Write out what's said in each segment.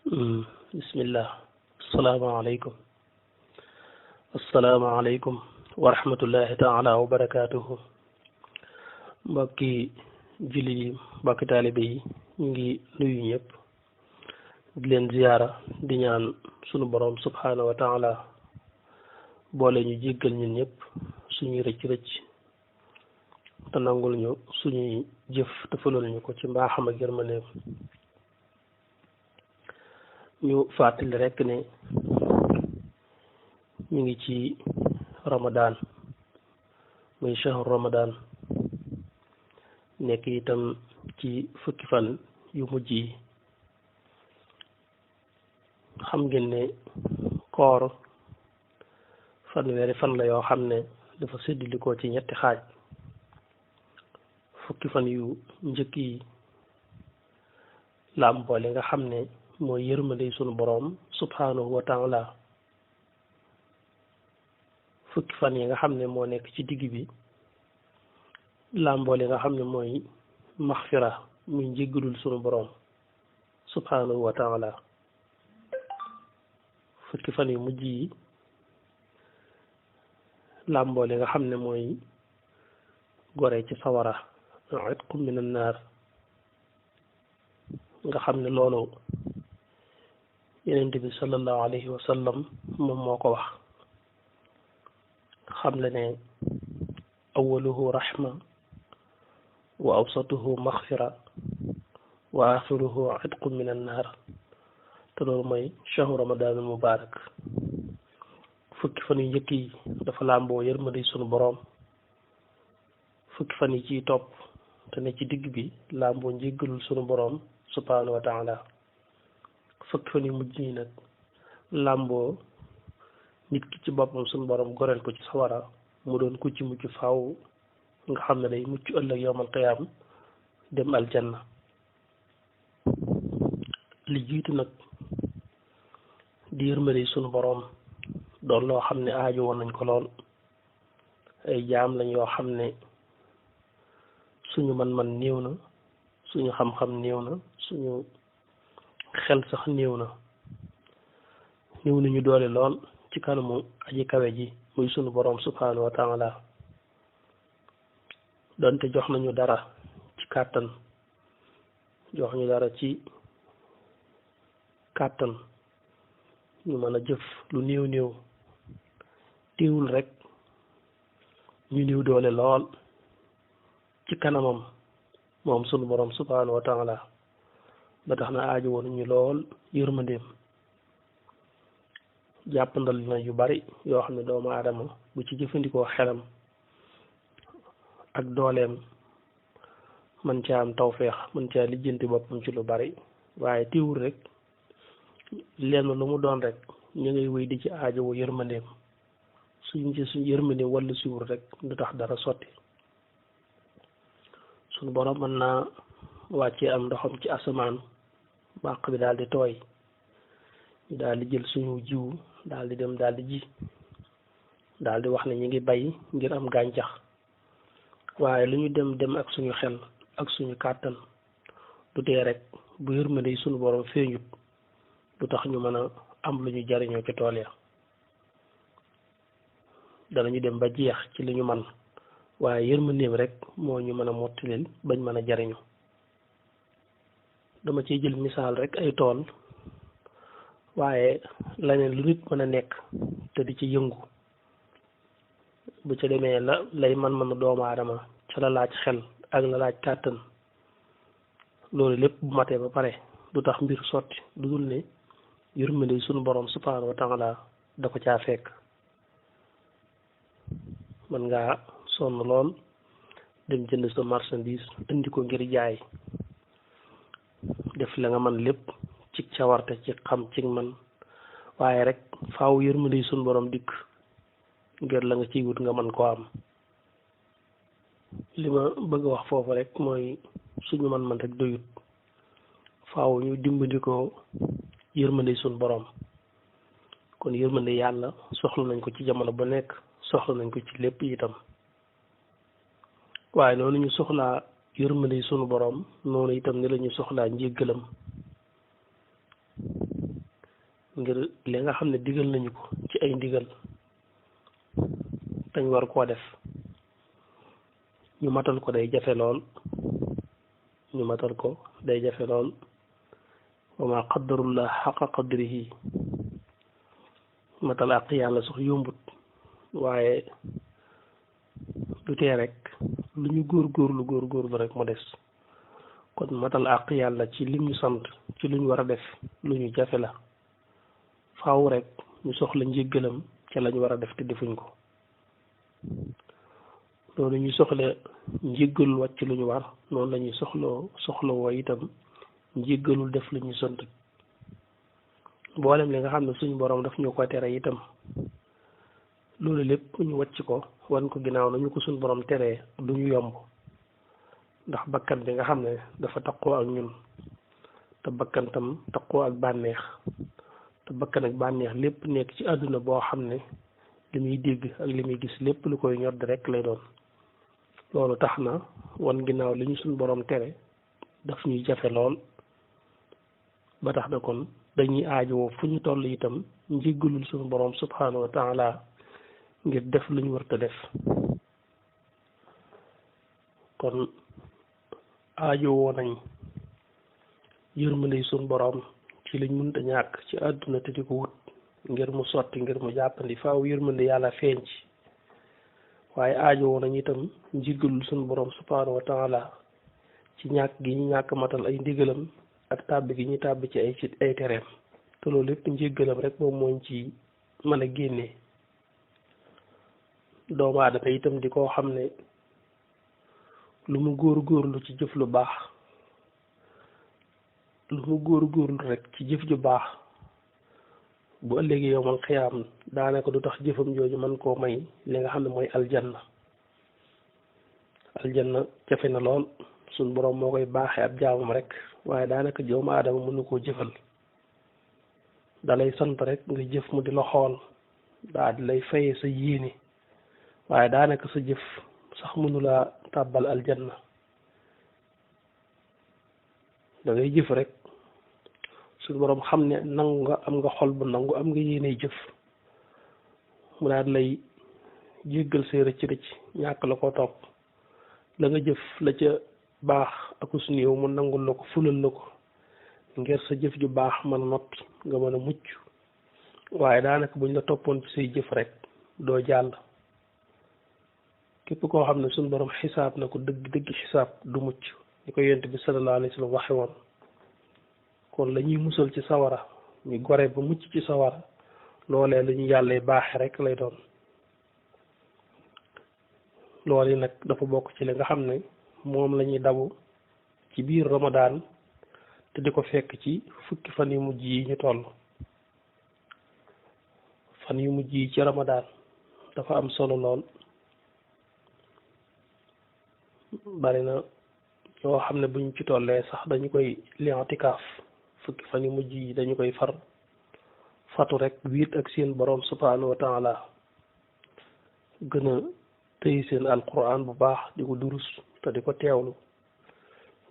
bismillah asalaamaaleykum asalaamaaleykum wa rahmatullahi taala wa barakaatuhu mbokki julli yi mbokki taalibe yi ñu ngi nuyu ñëpp di leen ziyaara di ñaan sunu borom subhaanahu wa taala boole ñu jéggal ñun ñëpp suñuy rëcc-rëcc te nangul ñu suñuy jëf te fulal ñu ko ci mbaaxam ak yërmandeem ñu fàttali rekk ne ñu ngi ci Ramadan muy shahru Ramadan nekk itam ci fukki fan yu mujj yi xam ngeen ne koor fanweeri fan la yoo xam ne dafa séddalikoo ci ñetti xaaj fukki fan yu njëkk yi làmboole nga xam ne mooy yërmande sunu boroom subhanahu wa taala fukki fan yi nga xam ne moo nekk ci digg bi làmboole nga xam ne mooy maxfira muy njéggalul sunu boroom subhanahu wa taala fukki fan yu mujj yi làmboole nga xam ne mooy gore ci sawara itqum min an naar nga xam ne loolu Yonent bi sallallahu alayhi wa sallam moom moo ko wax xam le ne awaluhu rahma wa awsatuhu maxfira wa axiruhu itqun min annaar te loolu mooy shahru ramadanul mubarak fukki fan yu njëkk yi dafa làmboo yërmande sunu boroom fukki fan yi ciy topp te ne ci digg bi làmboo njéggalul sunu boroom subhanahu wa taala fukki fan yu mujj yi nag làmboo nit ki ci boppam suñu borom goreel ko ci sawara mu doon ku ci mucc faaw nga xam ne day mucc ëllëg yowmal qiyaam dem aljanna li jiitu nag di yërmande suñu borom doon loo xam ne aajo woon nañ ko lool ay jaam lañ yoo xam ne suñu man-man néew na suñu xam-xam néew na suñu xel sax néew nañu doole lool ci kanamu aji kawe ji muy sunu boroom subhanahu wa taala donte jox nañu dara ci kàttan jox ñu dara ci kàttan ñu mën a jëf lu néew teewul rek ñu néew doole lool ci kanamam moom sunu boroom subhanahu wa taala ba tax na aajo woon ñu lool yërmandeem jàppandal na yu bari yoo xam ne doomu aadama bu ci jëfandikoo xelam ak dooleem mën caa am tawféex mën caa lijjanti boppam ci lu bari waaye teewul rek lenn lu mu doon rek ñu ngay wéy di ci aajo wu yërmandeem suñ yërmandeem walla siwul rek du tax dara sotti suñu borom mën naa wàccee am ndoxam ci asamaan bàq bi daal di tooy ñu daal di jël suñu jiw daal di dem daal di ji daal di wax ne ñu ngi bay ngir am gàncax waaye lu ñu dem ak suñu xel ak suñu kàttan du tee rek bu yërmande suñu borom feeñut du tax ñu mën a am lu ñu jariñoo ci tool ya danañu dem ba jeex ci li ñu man waaye yërmandeem rek moo ñu mën a mottalil bañ mën a jariñu dama ciy jël misaal rek ay tool waaye leneen lu nit mën a nekk te di ci yëngu bu ca demee lay man doomu aadama ca la laaj xel ak la laaj kàttan loolu lépp bu matee ba pare du tax mbir sotti du dul ne yërmande sunu borom subhanahu wa taala da ko caa fekk mën ngaa sonn lool dem jënd sa marchandise indi ko ngir jaay def la nga man lépp ci cawarte ci xam ci man waaye rek faaw yërmande suñu borom dikk ngir la nga ciy wut nga mën koo am li ma bëgg a wax foofu rek mooy suñu man rek doyut faaw ñu dimbali ko yërmande suñu borom kon yërmande yàlla soxla nañ ko ci jamono ba nekk soxla nañ ko ci lépp itam waaye noonu ñu soxlaa yërmande sunu borom noonu itam ni la ñu soxlaa njéggalam ngir li nga xam ne digal nañu ko ci ay ndigal dañ war koo def ñu matal ko day jafe lool ñu matal ko day jafe lool wa ma qaddarullah xaqa qadrihi matal àq yàlla sax yombut waaye du tee rek lu ñu góorgóorlu rek mu des kon matal àq yàlla ci lim ñu sant ci lu ñu war a def lu ñu jafe la faaw rek ñu soxla njéggalam ca lañ war a def te defuñ ko loolu ñu soxla njéggalul wàcc lu ñu war noonu la ñuy soxla woo itam njéggalul def lu ñu sant mboolem li nga xam ne suñu borom daf ñu ko tere itam loolu lépp ñu wàcc ko wan ko ginnaaw nañu ko suñu borom teree du ñu yomb ndax bakkan bi nga xam ne dafa taqoo ak ñun te bakkan tam taqoo ak bànneex te bakkan ak bànneex lépp nekk ci àdduna boo xam ne li muy dégg ak li muy gis lépp lu koy ñor rek lay doon loolu tax na wan ginnaaw li ñu suñu borom tere daf ñuy jafe lool ba tax na kon dañuy aajowoo fu ñu toll itam njéggalul suñu borom subhanahu wa taala ngir def lu ñu war a def kon aajowoo nañ yërmande suñu borom ci liñ mënta ñàkk ci àdduna te di ko wut ngir mu sotti ngir mu jàppandi faaw yërmande yàlla feeñ ci waaye aajowoo nañ itam njéggalul suñu borom subhanahu wa taala ci ñàkk gi ñu ñàkk matal ay ndigalam ak tàbbi gi ñu tàbbi ci ay tereem te loolu lépp njéggalam rek moom mooñ ci mën a génnee doomu aadama itam di koo xam ne lu mu góorgóorlu ci jëf lu baax lu mu góorgóorlu rek ci jëf ju baax bu ëllëgee yowmal xiyaam daanaka du tax jëfam jooju mën koo may li nga xam ne mooy aljanna jafe na lool suñ boroom moo koy baaxee ab jaamam rek waaye daanaka doomu aadama mënu koo jëfal dalay sant rek nga jëf mu di la xool daa di lay fayee sa yéene waaye daanaka sa jëf sax mënula tàbbal aljanna da ngay jëf rek suñ boroom xam ne nangu nga am nga xol bu nangu am nga yéeney jëf mu daal lay jéggal say rëcc rëcc ñàkk la ko topp la nga jëf la ca baax akus néew mu nangul la ko fulal la ko ngir sa jëf ju baax mën a noppi nga mën a mucc waaye daanaka buñ la toppoon ci say jëf rek doo jàll képp koo xam ne suñ borom xisaab na ko dëgg xisaab du mucc ni ko yonent bi sallallahu alayhi wa sallam waxe woon kon la ñuy musal ci sawara ñu gore ba mucc ci sawara loolee lu ñu yàlla baaxe rek lay doon loolu yi nag dafa bokk ci li nga xam ne moom la ñuy dabu ci biir Ramadan te di ko fekk ci fukki fan yu mujj yi ñu toll fan yu mujj yi ci Ramadan dafa am solo lool bari na yoo xam ne buñ ci tollee sax dañu koy li'tikaaf fukki fan yu mujj yi dañu koy fatu rek wiit ak seen borom subhanahu wa taala gën a tëy seen alquran bu baax di ko durus te di ko teewlu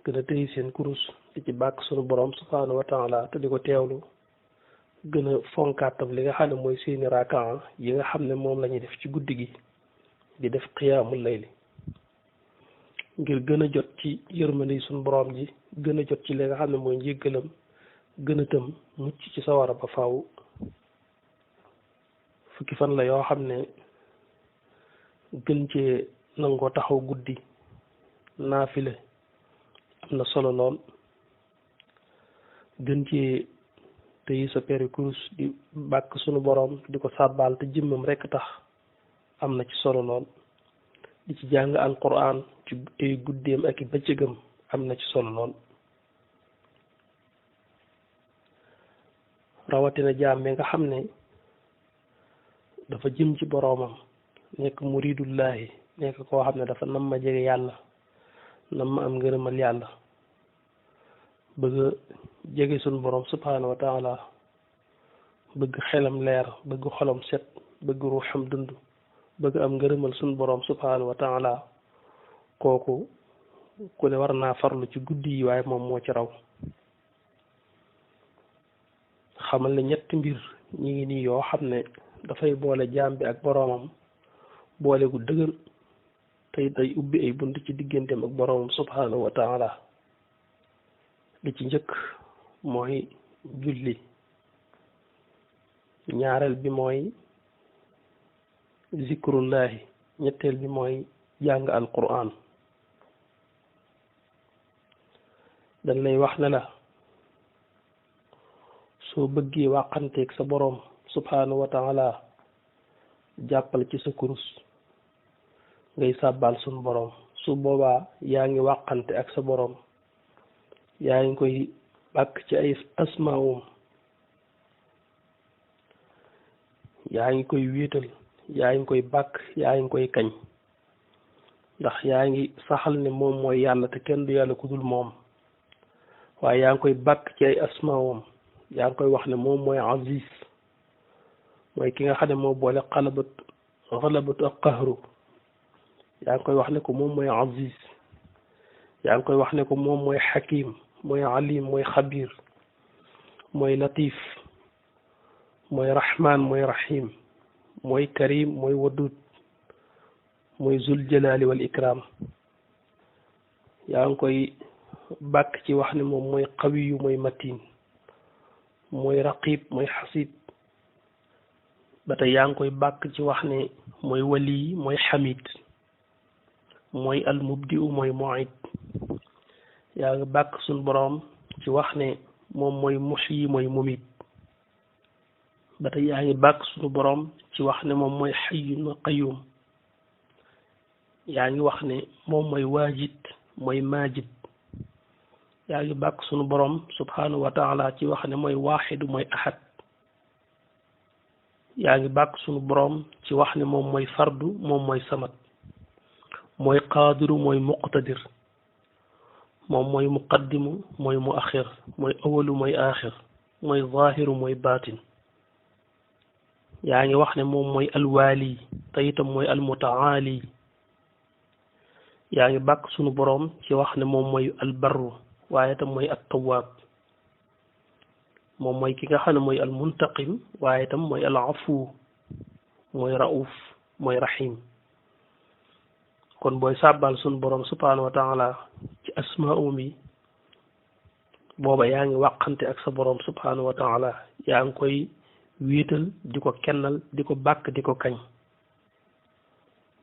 gën a tëy seen kurus di ci bàkk sunu borom subhanahu wa taala te di ko teewlu gën a fonkaatam li nga xam ne mooy seeni rakaa yi nga xam ne moom la ñuy def ci guddi gi di def qiyaamul layli ngir gën a jot ci yërmande suñu borom ji gën a jot ci li nga xam ne mooy njéggalam gën a tëm mucc ci sawara ba faaw fukki fan la yoo xam ne gën cee nangoo taxaw guddi naafile am na solo lool gën cee tey sa peri kurus di bàkk sunu borom di ko sàbbaal te jëmmam rekk tax am na ci solo lool di ci jàng alquran ci ay guddeem ak i bëccëgam am na ci solo lool rawatina jaam bi nga xam ne dafa jëm ci boroomam nekk muridullahi nekk koo xam ne dafa nam ma jege yàlla nam ma am ngërëmal yàlla bëgg a jege suñu borom subhanahu wa taala bëgg xelam leer bëgg xolam set bëgg ruuxam dund bëgg am ngërëmal suñu borom subhanahu wa taala kooku ku ne war naa farlu ci guddi yi waaye moom moo ci raw xamal ne ñetti mbir ñi ngi nii yoo xam ne dafay boole jaam bi ak boroomam boole gu dëgër tey day ubbi ay bunt ci digganteem ak boroomam subhanahu wa taala. li ci njëkk mooy julli, ñaareel bi mooy zikrullahi, ñetteel bi mooy jàng alquran. dañ lay wax ne la soo bëggee wàqanteeg sa boroom subhanahu wa taala jàppal ci sa kurus ngay sàbbaal sun boroom. su boobaa yaa ngi wàqante ak sa boroom, yaa ngi koy bàkk ci ay asmaawum, yaa ngi koy wéetal, yaa ngi koy bàkk, yaa ngi koy kañ, ndax yaa ngi saxal ne moom mooy yàlla te kenn du yàlla ku dul moom. waaye yaa ngi koy bàkk ci ay asmaawum, yaa ngi koy wax ne moom mooy aziz, mooy ki nga xam ne moo boole xalabatu ak qahru. yaa ngi koy wax ne ko moom mooy aziz, yaa ngi koy wax ne ko moom mooy xakim, mooy alim, mooy xabir, mooy latif, mooy rahman, mooy rahim, mooy karim, mooy wadud, mooy zul jalali wal ikram. yaa ngi koy bàkk ci wax ne moom mooy qawiyu, mooy matin, mooy raqib, mooy xasib. ba tey yaa ngi koy bàkk ci wax ne mooy wali, mooy xamid, mooy almubdiu, mooy muid. yaa ngi bàkk suñ boroom ci wax ne moom mooy muxyi, mooy mumit. ba tey yaa ngi bàkk suñu boroom ci wax ne moom mooy xayyun wa qayyum. yaa ngi wax ne moom mooy waajid, mooy maajid. yaa ngi bàkk suñu boroom subhanahu wa taala ci wax ne mooy waaxidu, mooy ahad. yaa ngi bàkk suñu boroom ci wax ne moom mooy fardu, moom mooy samad, mooy qaadiru, mooy muqtadir, moom mooy muqaddimu, mooy muaxir, mooy awalu, mooy aaxir, mooy zaahiru, mooy baatin. yaa ngi wax ne moom mooy alwaali te itam mooy almutaali. yaa ngi bàkk sunu boroom ci wax ne moom mooy albarru waaye itam mooy attawaab. moom mooy ki nga xam ne mooy almuntaqim waaye itam mooy alafu, mooy rauf, mooy rahim. kon booy sàbbal sunu boroom subhanahu wa taala ci asmaa'um yi booba yaa ngi wàqante ak sa boroom subhanahu wa taala, yaa ngi koy wéetal, di ko kennal, di ko bàkk, di ko kañ.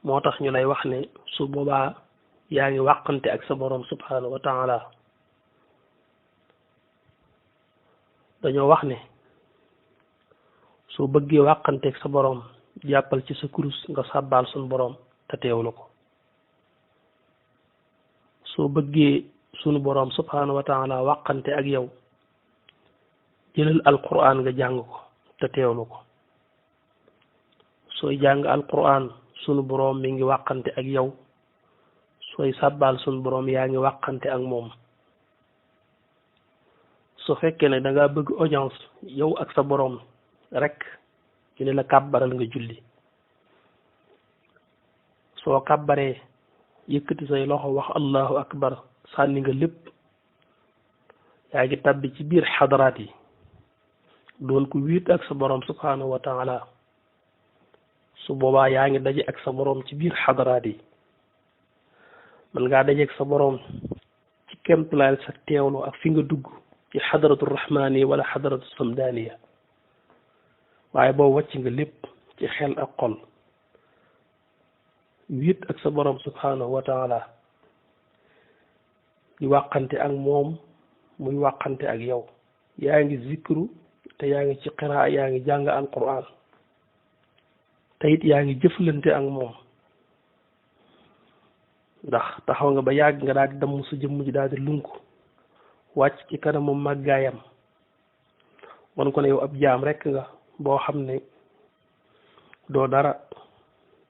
moo tax ñu lay wax ne su boobaa yaa ngi wàqante ak sa boroom subhanahu wa taala. dañoo wax ne soo bëggee wàqante ak sa boroom jàppal ci sa kurus nga sàbbaal sun boroom te teewlu ko. soo bëggee sunu boroom subhanahu wa taala wàqante ak yow jëlal alquran nga jàng ko te teewlu ko. sooy jàng alquran sunu boroom mi ngi wàqante ak yow, sooy sàbbaal sunu boroom yaa ngi wàqante ak moom. su fekkee ne da ngaa bëgg audience yow ak sa boroom rek ñu ne la kàbbaral nga julli. soo kàbbaree yëkkati say loxo wax allahu akbar, sànni nga lépp, yaa ngi tàbbi ci biir xadaraat yi doon ko wiit ak sa boroom subhanahu wa taala. su boobaa yaa ngi daje ak sa boroom ci biir xadaraat yi. man ngaa daje ak sa boroom ci kemtulaal sa teewlu ak fi nga dugg ci xadaratu rahmaani wala xadaratu samdaaniya, waaye boo wàcc nga lépp ci xel ak xol wiit ak sa boroom subhanahu wa taala di wàqante ak moom muy wàqante ak yow. yaa ngi zikru te yaa ngi ci qiraa, yaa ngi jàng alquran te it yaa ngi jëflante ak moom. ndax taxaw nga ba yàgg nga daal di damm sa jëmm ji daal di lunku wàcc ci kanamu màggaayam wan ko ne yow ab jaam rek nga boo xam ne doo dara,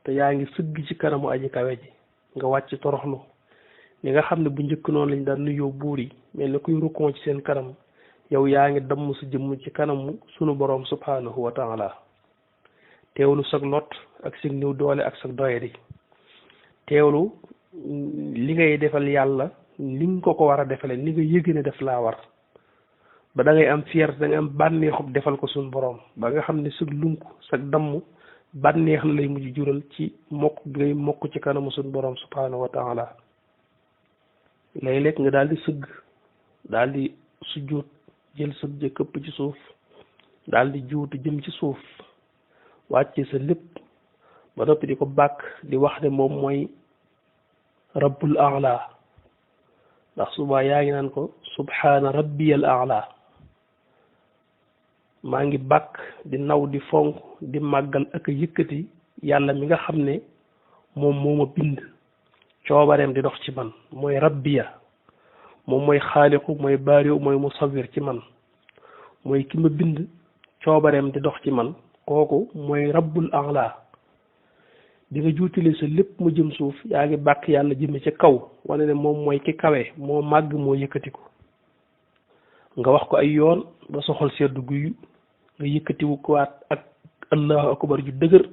te yaa ngi sëgg ci kanamu aji kawe ji nga wàcc toroxlu li nga xam ne bu njëkk noonu lañ daan nuyoo buur yi mel ni kuy rukkoo ci seen kanam. yow yaa ngi damm sa jëmm ci kanamu sunu boroom subhanahu wa taala, teewlu sag lot ak sag néew doole ak sag doyadi, teewlu li ngay defal yàlla ni nga ko war a defale, ni nga yëg ne def laa war. ba da ngay am fierté da ngay am bànneexub defal ko suñu borom ba nga xam ne sag lunk sag damm bànneex la lay mujj jural ci mokk ngay mokk ci kanamu suñu borom subhanahu wa taala léeg-léeg nga daal di sëgg daal di sujjóot jël sa jë këpp ci suuf daal di juutu jëm ci suuf wàcce sa lépp ba noppi di ko bàkk di wax ne moom mooy rabbul a'la ndax suba yaa ngi naan ko subhaana rabbiyal a'la maa ngi bàkk di naw di fonk di màggal ak a yëkkati yàlla mi nga xam ne moom moo ma bind coobareem di dox ci man mooy rabbiya moom mooy xaaliqu mooy baariu mooy musawwir ci man mooy ki ma bind coobareem di dox ci man kooku mooy rabbul a'la di nga juutile sa lépp mu jëm suuf yaa ngi bàkk yàlla jëme ca kaw wane ne moom mooy ki kawe moo màgg moo yëkkatiku nga wax ko ay yoon ba soxal seddu guyu nga yëkkatiwu ko waat ak allahu akbar ju dëgër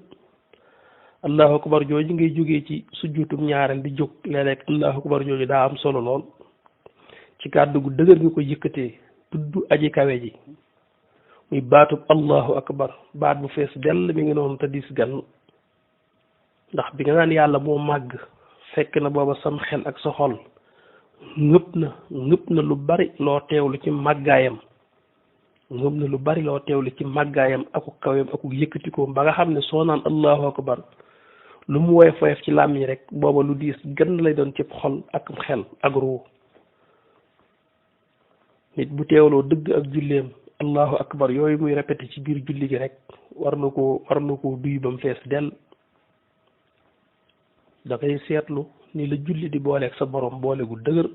allahu akbar jooju ngay jógee ci sujjutum ñaareel di jóg léeg-léeg allahu akbar jooju daa am solo lool ci kàddu gu dëgër nga ko yëkkatee tudd aji kawe ji muy baatub allahu akbar baat bu fees dell mi ngi noonu te diis gan ndax bi nga naan yàlla moo màgg fekk na booba sam xel ak sa xol ngëpp na lu bari loo teewlu ci màggaayam ngëpp na lu bari loo teewlu ci màggaayam aku kaweem aku yëkkatikoom ba nga xam ne soo naan allahu akbar lu mu woyof woyof ci làmmiñ rek booba lu diis gën lay doon ci xol ak xel ak ruu nit bu teewloo dëgg ak julleem allahu akbar yooyu muy répété ci biir julli gi rek war na koo duy ba mu fees dell da ngay seetlu ni la julli di booleeg sa borom boole gu dëgër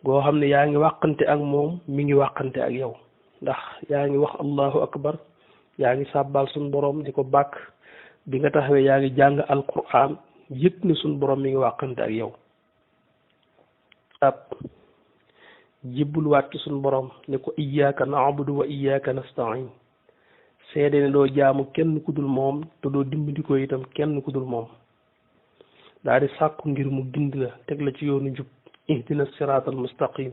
goo xam ne yaa ngi wàqante ak moom mi ngi wàqante ak yow ndax yaa ngi wax allahu akbar yaa ngi sàbbaal suñ borom di ko bàkk bi nga taxawee yaa ngi jàng alquran yëg ne suñ borom mi ngi wàqante ak yow jibbulwaat ci suñ borom ne ko iyyaka na'budu wa iyyaka nasta'in seede ne doo jaamu kenn ku dul moom te doo dimbali ko itam kenn ku dul moom daal di sàkku ngir mu gindi la teg la ci yoonu njub ihdina siraatal mustaqim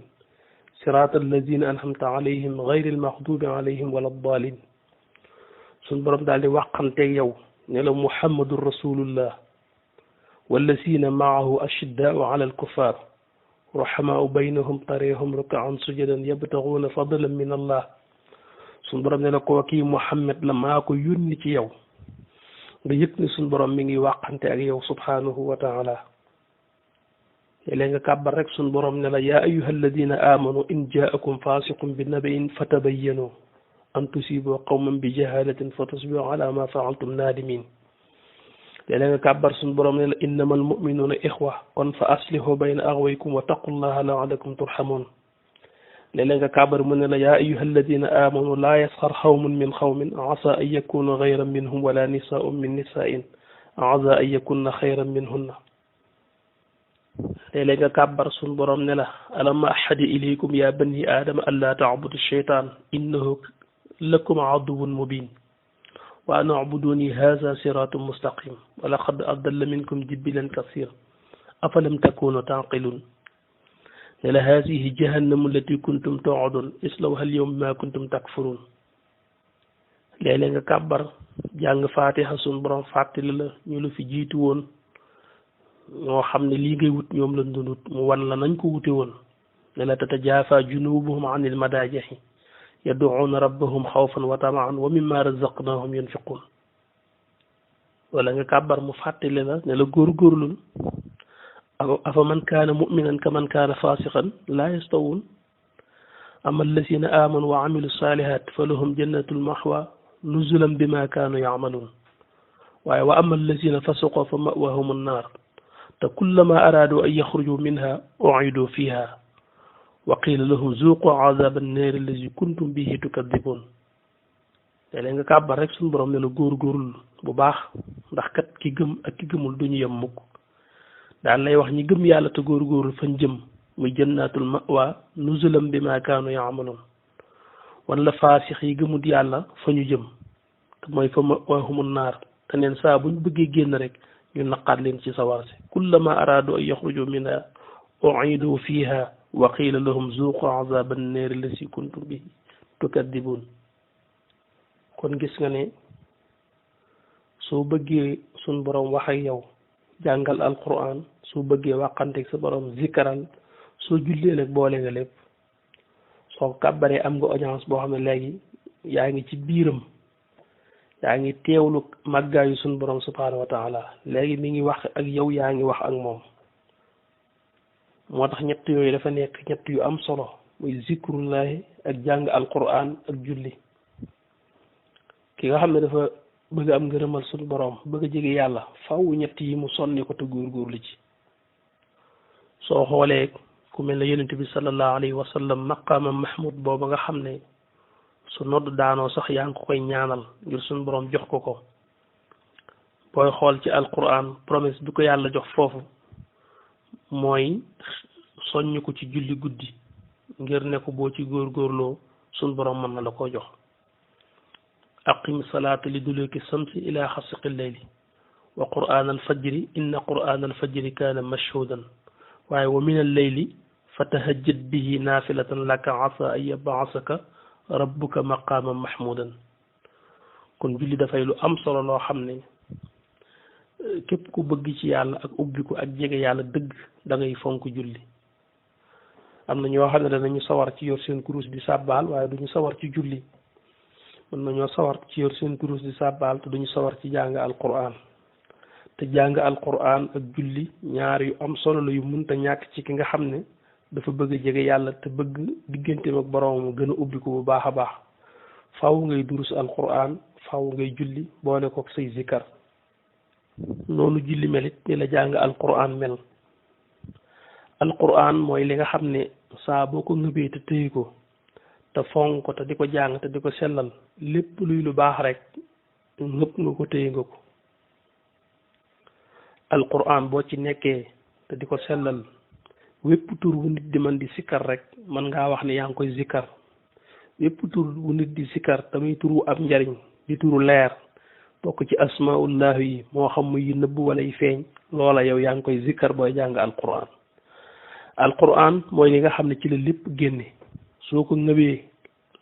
siraatal lazina an'amta alayhim ghayril maghdubi alayhim wala ddaalin suñ borom daal di wàqanteeg yow ne la muhammadur rasulullah wallazina maahu ashiddaau ala alkuffar ruhamaau baynahum tarihum rukaan sujadan yabtaxuuna fadlan min allah suñ borom ne la koo kii muhammad la maa ko yónni ci yow nga yëg ne suñ borom mi ngi wàqante ak yow subhanahu wa taala léeg nga kàbbar rek suñ borom ne la yaa ayuha alladina amanu in jaakum fasiqun bi nabain fatabayyanu an tusibu qawman bi jahalatin fa tusbihu ala ma faaltum nadimin léeg nga kàbbar suñ borom ne la innama almuminuna ixwa kon fa aslihu bayna axwaykum wa taqullaha laalakum turhamun léeg nga kàbbar mu ne la yaa ayuha alladina amanu laa yasxar xawmun min xawmin asa an yakunu xayran minhum wala nisaun min nisain asa an yakunna xayran minhunna léeg nga kàbbar suñ borom ne la alam ahadi ilaykum ya bani aadama an laa taabudu sheytaan innahu lakum aduwun mubin wa an abuduni haza siratu mustaqim wa laqad adalla minkum jibilan kasir afalam takunu taqilun ne la haadihi jahannamu allati kuntum tu'adun islawha al-yawma bima kuntum takfurun léeg-léeg nga kàbbar jàng faatiha suñ borom fàttali la ñu la fi jiitu woon ñoo xam ne lii ngay wut ñoom lañ doon wut mu wan la nañ ko wute woon ne la tatajaafa junubuhum anil madaaji'i yad'uuna rabbahum xawfan wa tamaan wa mimma razaqnahum yunfiqun wala nga kàbbar mu fàttali la ne la góorgóorlul afa man kaana muminan ka man kaana fasiqan laa yastawun ama alladina amanu wa amilu salihat fa lahum jannatul mahwa nuzulan bima kaanu yamaluun waaye wa ama alladina fasuqu fa mawahum annaar te kullama araadu an yaxruju minha uidu fiha wa qila lahum zuqu azaba annaari allazi kuntum bihi tukadibun léeg-léeg nga kàbbar rek suñu borom ne la góorgóorlu bu baax ndax kat ki gëm ak ki gëmul duñu yem mukk daan lay wax ñi gëm yàlla te góorgóorlu fañ jëm muy jannatul mawa nuzulam bima kaanu yaamaloon wala faasix yi gëmut yàlla fa ñu jëm te mooy fa mawahumul naar te neen saa buñ bëggee génn rek ñu naqaat leen ci sawar si kullama araadu an yaxruju minha uidu fiha wa qiila lahum zuuqu azaba annaari lasi kuntum bihi tukadibun. kon gis nga ne soo bëggee sun borom wax ak yow jàngal alquran, soo bëggee waxanteeg sa borom zikaral, soo jullee nag boole nga lépp. soo kàbbaree am nga audience boo xam ne léegi yaa ngi ci biiram, yaa ngi teewlu màggaayu sun borom subhanahu wa taala, léegi mi ngi wax ak yow, yaa ngi wax ak moom. moo tax ñett yooyu dafa nekk ñett yu am solo, muy zikrullahi ak jàng alquran ak julli. ki nga xam ne dafa bëgg am ngërëmal suñu borom, bëgg a jege yàlla, faw ñett yi mu sonni ko te góorgóorlu ci. soo xoolee ku mel ne yonent bi sallallahu alayhi wa sallam maqaama mahmud booba nga xam ne su nodd daanoo sax yaa ngi ko koy ñaanal ngir suñu borom jox ko ko. booy xool ci alquran promesse bi ko yàlla jox foofu mooy soññ ko ci julli guddi ngir ne ko boo ci góorgóorloo suñu borom mën na la koo jox. aqim salaata li duluki samsi ila xasiqi leyli wa qur'aan alfajri inna qur'aan alfajri kaana mashhuudan waaye wa min alleyli fatahajjad bihi naafilatan laka asa an yab'asaka rabbuka maqaaman mahmuudan. kon julli dafay lu am solo loo xam ne képp ku bëgg ci yàlla ak ubbiku ak jege yàlla dëgg da ngay fonk julli. am na ñoo xam ne danañu sawar ci yor seen kurus di sàbbaal waaye duñu sawar ci julli. mën nañoo sawar ci yor seen kurus di sàbbaal te duñu sawar ci jàng alquran. te jàng alquran ak julli ñaar yu am solo la yu mënta ñàkk ci ki nga xam ne dafa bëgg a jege yàlla te bëgg digganteem ak boroomam gën a ubbiku bu baax a baax. faaw ngay durus alquran, faaw ngay julli boole kook say zikar. noonu julli melit ni la jàng alquran mel. alquran mooy li nga xam ne saa boo ko ngëbee te tëye ko te fonk ko te di ko jàng te di ko sellal, lépp luy lu baax rek ngëpp nga ko tëye nga ko. alquran boo ci nekkee te di ko sellal, wépp tur wu nit di man di sikkar rek mën ngaa wax ne yaa ngi koy zikkar. wépp tur wu nit di sikkar tamit turu am njariñ di turu leer bokk ci asmaullah yi, moo xam muy yu nëbb wala yu feeñ, loola yow yaa ngi koy zikkar booy jàng alquran. alquran mooy li nga xam ne ci la lépp génne. soo ko ngëbee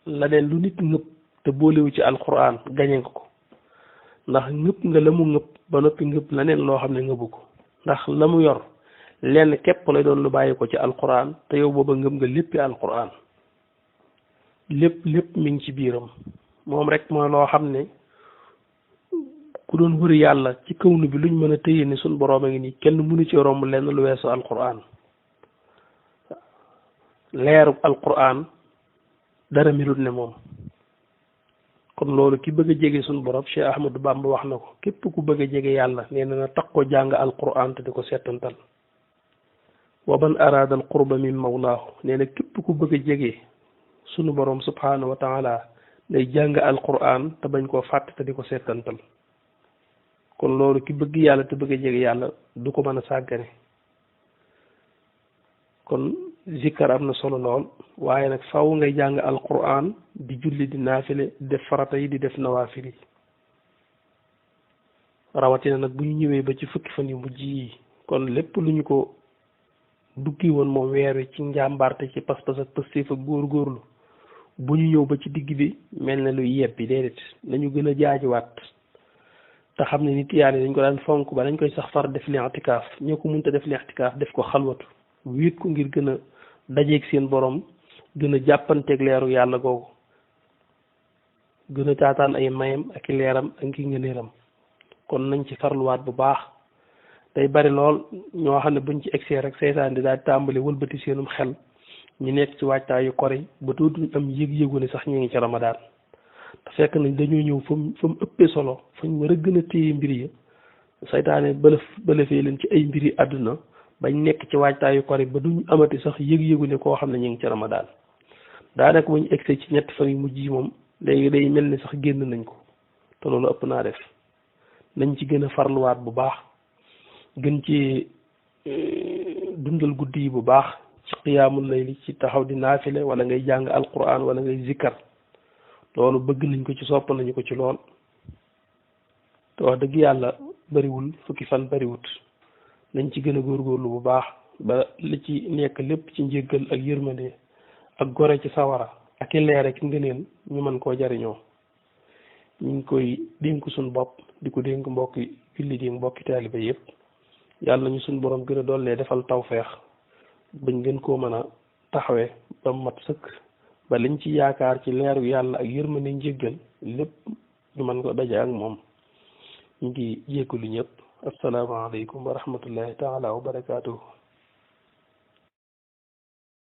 laneen lu nit ngëb te boolewu ci alquran gañe nga ko, ndax ngëb nga la mu ngëb ba noppi ngëb laneen loo xam ne ngëbu ko, ndax la mu yor lenn képp lay doon lu bàyyi ko ci alquran te yow booba ngëb nga léppi alquran. lépp mi ngi ci biiram. moom rek mooy loo xam ne ku doon wër yàlla ci kawnu bi luñ mën a tëye ni suñ boroom a ngi nii kenn mënu ci romb lenn lu weesu alquran. leeru alquran dara melut ne moom. kon loolu ki bëgg a jege suñ borom Cheikh Ahmadou Bamba wax na ko, képp ku bëgg a jege yàlla nee na takkoo jàng alquran te di ko settantal. wa man araada al qurba min mawlaahu nee na képp ku bëgg a jege sunu borom subhanahu wa taala day jàng alquran te bañ koo fàtte te di ko settantal. kon loolu ki bëgg yàlla te bëgg a jege yàlla du ko mën a sàggane. kon zikkar am na solo lool, waaye nag faaw ngay jàng alquran di julli di naafile di def farata yi di def nawaafil yi. rawatina nag bu ñu ñëwee ba ci fukki fan yu mujj yi, kon lépp lu ñu ko duggi woon moom weer wi ci njàmbaarte ci pas-pas ak pëstéef ak góorgóorlu, bu ñu ñëw ba ci digg bi mel na luy yebbi déedéet, nañu gën a jaajuwaat te xam ne nit yàlla dañ ko daan fonk ba dañ koy sax far def li'tikaaf. ñoo ko mënta def li'tikaaf def ko xalwatu wéet ko ngir gën a dajeeg seen borom, gën a jàppanteeg leeru yàlla googu, gën a taataan ay mayam ak i leeram ak i ngëneelam. kon nañ ci farluwaat bu baax. day bari lool ñoo xam ne buñ ci egsee rek seytaan di daal tàmbali wëlbati seenum xel, ñu nekk ci waajtaayu kori ba dootuñ am yëg-yëgu ne sax ñu ngi ci ramadaan. te fekk nañ dañoo ñëw fa mu ëppee solo, fañ war a gën a téye mbir yi, seytaane bëlëfee leen ci ay mbiri àdduna bañ nekk ci waajtaayu kori ba duñ amati sax yëg-yëgu ne koo xam ne ñu ngi ci ramadaan. daanaka buñ egsee ci ñetti fan yu mujj yi moom léegi day mel ni sax génn nañ ko, te loolu ëpp naa def. nañ ci gën a farluwaat bu baax, gën ci dundal guddi yi bu baax ci qiyaamul layli, ci taxaw di naafile wala ngay jàng alquran wala ngay zikkar. loolu bëgg nañ ko ci, sopp nañu ko ci lool. te wax dëgg yàlla bariwul, fukki fan bariwut. nañ ci gën a góorgóorlu bu baax, ba li ci nekk lépp ci njéggal ak yërmande ak gore ci sawara ak i leer ak ngëneel ñu mën koo jariñoo. ñu ngi koy dénk suñ bopp di ko dénk mbokki jullit yi mbokki taalibe yépp yàlla nañu suñ borom gën a dollee defal tawfeex bañ gën koo mën a taxawee ba mat sëkk ba liñ ci yaakaar ci leeru yàlla ak yërmande njéggal lépp ñu mën ko daje ak moom. ñu ngi jéggalu ñëpp. asalaamaaleykum wa rahmatullahi taala wa barakaatuhu.